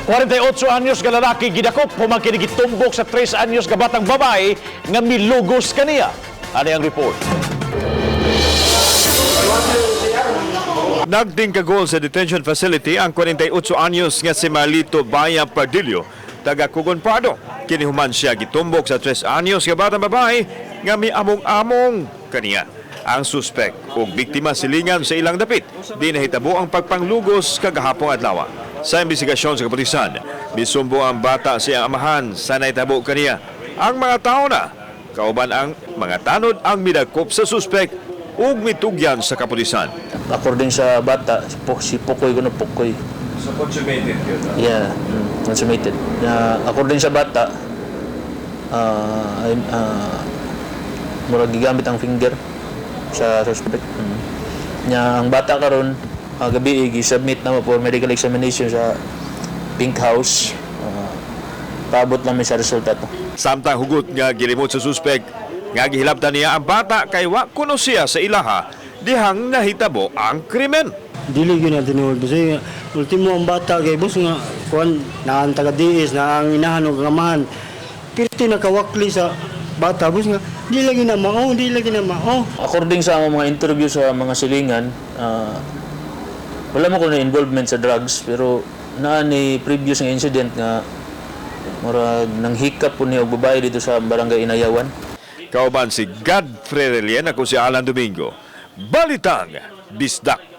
48 anyos nga lalaki gidakop human kini gitumbok sa 3 anyos nga batang babae nga milugos kaniya. Ano ang report? Nagdingkagol sa detention facility ang 48 anyos nga si Marlito Baya Pardillo, taga Kugon Pardo. Kini human siya gitumbok sa 3 anyos nga batang babae nga miamong-among kaniya. Ang suspek ug biktima silingan sa ilang dapit. Di nahitabo ang pagpanglugos kagahapong adlaw. Sa investigasyon sa kapulisan, misumbo ang bata sa iyang amahan sa nahitabo kaniya. Ang mga tao na kauban ang mga tanod ang midagkop sa suspek ug mitugyan sa kapulisan. According sa bata, si Pukoy kuno, Pukoy. So consummated yun. Yeah, consummated. Na according sa bata, murag gigamit ang finger sa suspect. Nya ang bata karon gabi gi-submit na mo for medical examination sa Pink House. Paabot lang mi sa resulta to. Samtang hugot nga gilimot sa suspek nga gihilabtan niya ang bata kay wa kuno siya sa ilaha dihang nahitabo ang krimen. Dili gyud na tinuod, boss. Eh, ultimo ang bata kay, boss, nga kuan na ang taga diis na ang inahan og amahan. Pirti nakawakli sa bata, boss, nga di lagi na mao, di lagi na mao. According sa among mga interview sa mga silingan, wala mo ko na involvement sa drugs, pero naa ni previous nga incident nga murag nang hikap po niya og babae dito sa Barangay Inayawan. Kauban si Godfrey Relien, ako si Alan Domingo. Balitang Bisdak.